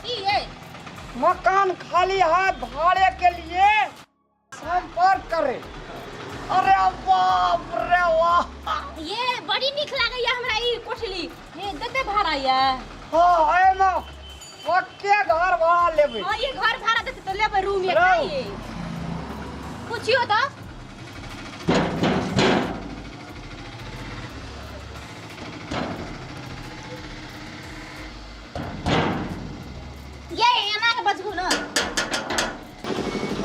की ये? मकान खाली है भाड़े के लिए संपर्क करे। अरे बाप रे वाह। ये बड़ी नीक लागैया हमरा ई कोठली। हे देते भाड़ा ये? हाँ, एहिमे पक्के घर भाड़ा लेबै। हाँ, ये घर भाड़ा देते तो लेबै रूम एक। रौ। ये पूछियो तो। ये एना के बजबू ना।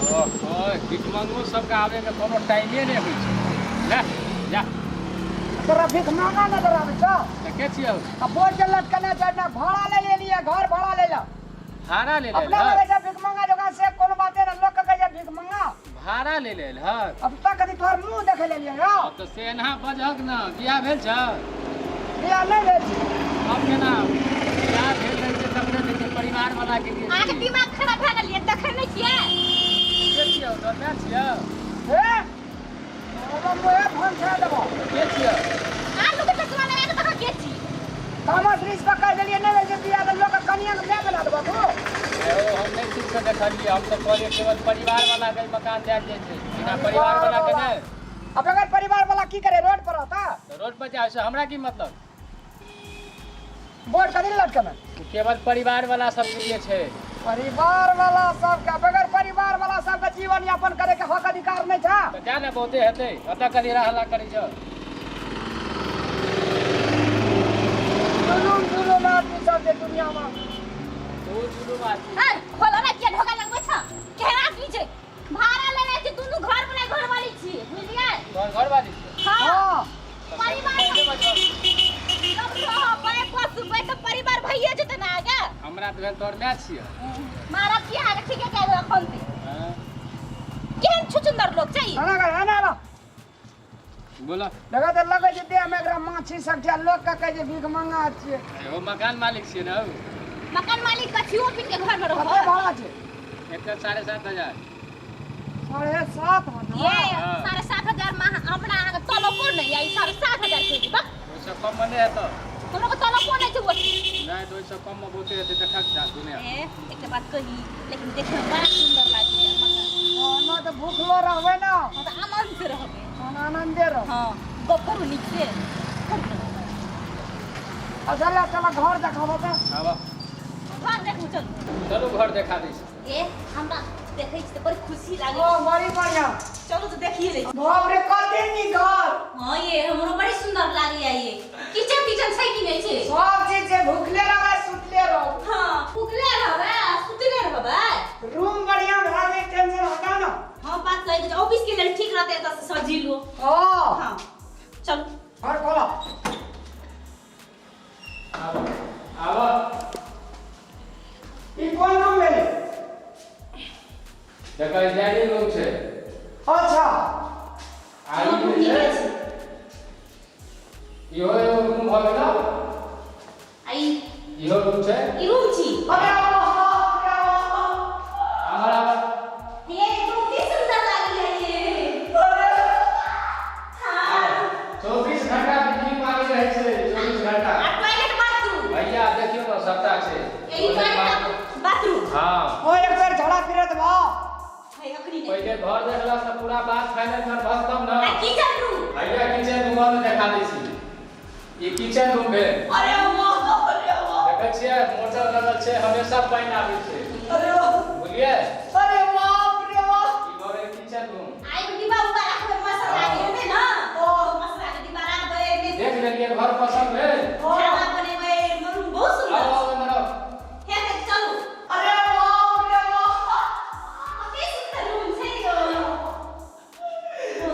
ओहो, भिखमंगो सबके आबैके कोनो टाइमे नहि होइ छै। ले जा। तोरा भीख मांगा नजर आबै छौ? तऽ के छियौ? आ बोर्ड जे लटकने छै ना, भाड़ा ले लेलिए, घर भाड़ा ले लो। भाड़ा ले अपना लेल? लगे छै भीख मांगा जगह से कोनो बाते ना, लोग के कहै छै भीख मांगा। भाड़ा ले लेल हक? अब तक कदी तोहर मुंह देखे लेलिए यौ। अब तऽ से एना बजहक ना। बियाह भेल छौ? बियाह नहि भेल छै। अब केना बियाह भेल रहै छै तकरे दै छै परिवार वाला के लिए। अहाँके दिमाग खराब भए गेल ये, देखै नहि छियै? के छियौ? डरना छियौ? हे, हमरा मुँहे फोन छा देबो। के छियौ? आलू के चश्मा लगा के तखन के छी? तामस रिस पर कहि देलियै नहि भेल छै बियाह तऽ लोक के कनिया के माय बना देबो तू। ओ हम नहि ठीक से देखलियै। हम तऽ कहलियै केवल परिवार वाला के मकान दए जाइ छै, बिना परिवार वाला के नहि। अब बगैर परिवार वाला की करे, रोड पर रहता? तऽ रोड पर जाइ से हमरा की मतलब? बोर्ड कथी लटकना? केवल परिवार वाला सबके लिए छै। परिवार वाला सबके, बगैर परिवार वाला सबके जीवन यापन करे के हक अधिकार नहीं था। तऽ जा ने, बहुते हेतै। ओतऽ कथी हल्ला करै छौ? जुलुम जुलुम आदमी सब जे दुनिया में। तू जुलुम आदमी। ए, खोलो ना, किया ढोका लगबै छ? केहन आदमी छै? भाड़ा लेने छै दुनू घर वाला घर वाली छी, बुझलियै? तोहर घर वाली छियौ? हाँ। हाँ। परिवार सब रहबै पोसबै तऽ परिवार भइए जेतै ने आगे। हमरा तऽ भेल तोहर माय छियौ। मारब की आगे, ठीके कह अखन ते। हाँ। केहन छुछुंदर लोक छै ई। एना कर, एना रह। बोलो। देखा तऽ लगै छै देह में एकरा माछी सब छै, लोक के कहै छै भीख मंगा छियै। एगो मकान मालिक छियै ने हौ? मकान मालिक कथियो पीन के घर में रहब। कते भाड़ा छै? एकर 7500। 7500? ये हाँ। 7500 में हमरा अहाँके तलबो नहि यऽ, ई 7500 के बा। ओहिसँ कममे नहि हेतौ? हमरा के तलबो नहि छै ओते। नहि तऽ ओहिसँ कममे बहुते हेतै, देखक जा दुनिया। ए, एकटा बात कही, लेकिन देखै में बड़ा सुंदर लागैया मकान। हाँ, ना तऽ भूखलो रहबै ना। हाँ, तऽ आनंद से रहबै। हाँ, आनंदे रहबै। हाँ, गप करू नीक से। करू ने। अच्छा ले चलो घर देखाबो तऽ। आबऽ। घर देखू चलू। चलू घर देखा दै छी। ए, हमरा देखै छी तऽ बड़ी खुशी लागै ओ बड़ी बढ़िया। चलू तऽ देखिए लै छी। बाप रे, कते नीक घर। हाँ ये हमरो बड़ी सुंदर लागैया। ये किचन तिचन छै कि नहि छै? सब चीज छै, भूखले रहबै सुतले रहू। हाँ, भूखले रहबै आ सुतले रहबै। रूम बढ़िया भए गेल, टेंशन हटा ना। हाँ, बात सही छै। ऑफिस के लेल ठीक रहतै, एतऽ से सजिलो। हाँ। हाँ, चलू। घर खोलो। आबऽ आबऽ। ई कोन रूम भेलै? देखऽ, ई डाइनिंग रूम छै। अच्छा। आ ई जे छै इहो एगो रूम भऽ गेल। आ ई? इहो रूम छै। ई रूम छी। अरे बाप रे बाप। आबऽ आबऽ। ये रूम की सुंदर लागैया ये। हाँ। 24 घंटा बिजली पानी रहै छै, 24 घंटा। आ टॉयलेट बाथरूम? भैया, देखियौ ने, सबटा छै। यही टॉयलेट बाथरूम? हाँ। ओ एक बेर झड़ा फिरत बा। है अखनी नहीं। पहिले घर देखला से पूरा बात फाइनल कर तब ना। आ किचन रूम? भैया, किचन रूम में देखा दै छी। ई किचन रूम भेल। अरे वाह, अरे वाह। देखै छियै, मोटर लगल छै, हमेशा पानि आबै छै। अरे वाह। बुझलियै? अरे बाप रे बाप। ई भऽ गेल किचन रूम। आई डिब्बा उब्बा राखबै, मसाला के हेतै ना, ओ। मसाला के डिब्बा राखबै एहिमे। देख लेलियै, घर पसंद भेल? खाना बनेबै। रूम बहुत सुंदर आउ छै। आउ, इम्हर आउ। हे हे, चलू। अरे बाप रे बाप। कते सुंदर रूम छै यौ।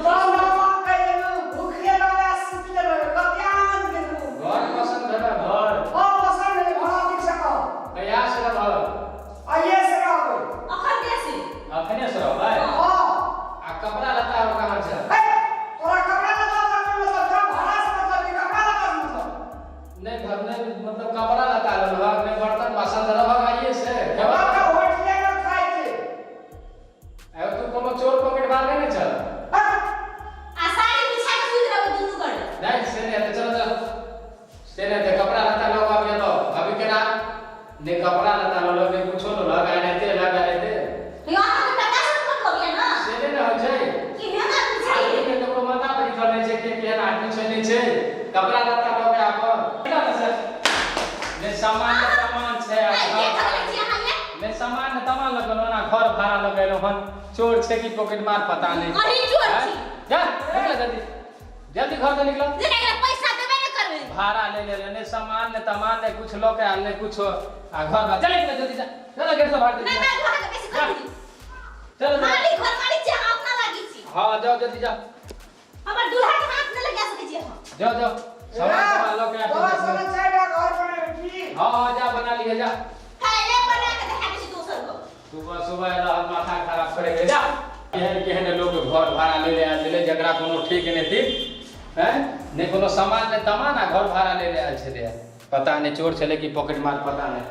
बाप रे बाप, कहि देलहुँ, भूखले रहबै सुतले रहबै, कते आनंद के रूम। घर पसंद भेल घर? ओ पसंद भेलै। भाड़ा ठीक से कहो। कहिया से रहब? आइए से रहबै। अखन देसी। अखने से रहबै? हाँ। आ कपड़ा लत्ता और कहाँ छै? ए, तोरा कपड़ा लत्ता से कोन मतलब छौ? भाड़ा से मतलब कि कपड़ा लत्ता से मतलब? नहि घर नहि मतलब कपड़ा लत्ता लेलहक नहि, बर्तन बासन रहबक आइए से? हमरा के होटले में खाइ छै। आयो, तू कोनो चोर पकड़ मार नहि ने चल। ए, आ साड़ी बिछा के सुति रहबै दुनू गोटे। नहीं, से नहीं हेतै। चलो चलो, से नहीं हेतै। कपड़ा लत्ता लऽ कऽ अबियै तो अभी केना नहि कपड़ा लत्ता लऽ नहि सामान ने सामान छै आ के घर ठगले छी अहाँ ये? नहि सामान ने तमान लगल ओना घर भाड़ा लगेलहुँ हन। चोर छै कि पॉकेट मार पता नहि। अहीं चोर आँय? छी। जा निकल जल्दी, जल्दी घर से निकल। जेना एकरा पैसा देबे ने करबै। भाड़ा ले ले, नहि सामान नहि तमान, नहि कुछ लऽ के आयल, नहि कुछ आ घर बा। चल निकल जल्दी, जा चल गेट से बाहर। नहि जल्दी नहि, अहाँके बेसी जा। कर दी। चल चल। मालिक घर मालिक छी अहाँ, अपना लागी छी। हाँ जाओ जल्दी जाओ। हमर दूल्हा के हाथ नहि लगा सकै छी अहाँ। जाओ जाओ, सामान सामान लऽ के आयल। तोरा सने 4टा घर बनेबै की? हाँ हाँ, जा बना लिहे जा। काल्हि बना के देखा दै छी दोसर को। सुबह सुबह एला हन माथा खराब करे के। जा, केहन केहन लोग घर भाड़ा ले ले आयल छलै जकरा कोनो ठीक नहि थी हैं, नहि कोनो सामान नहि तमान आ घर भाड़ा ले ले आयल छलै। पता नहि चोर छलै कि पॉकेट मार, पता नहि।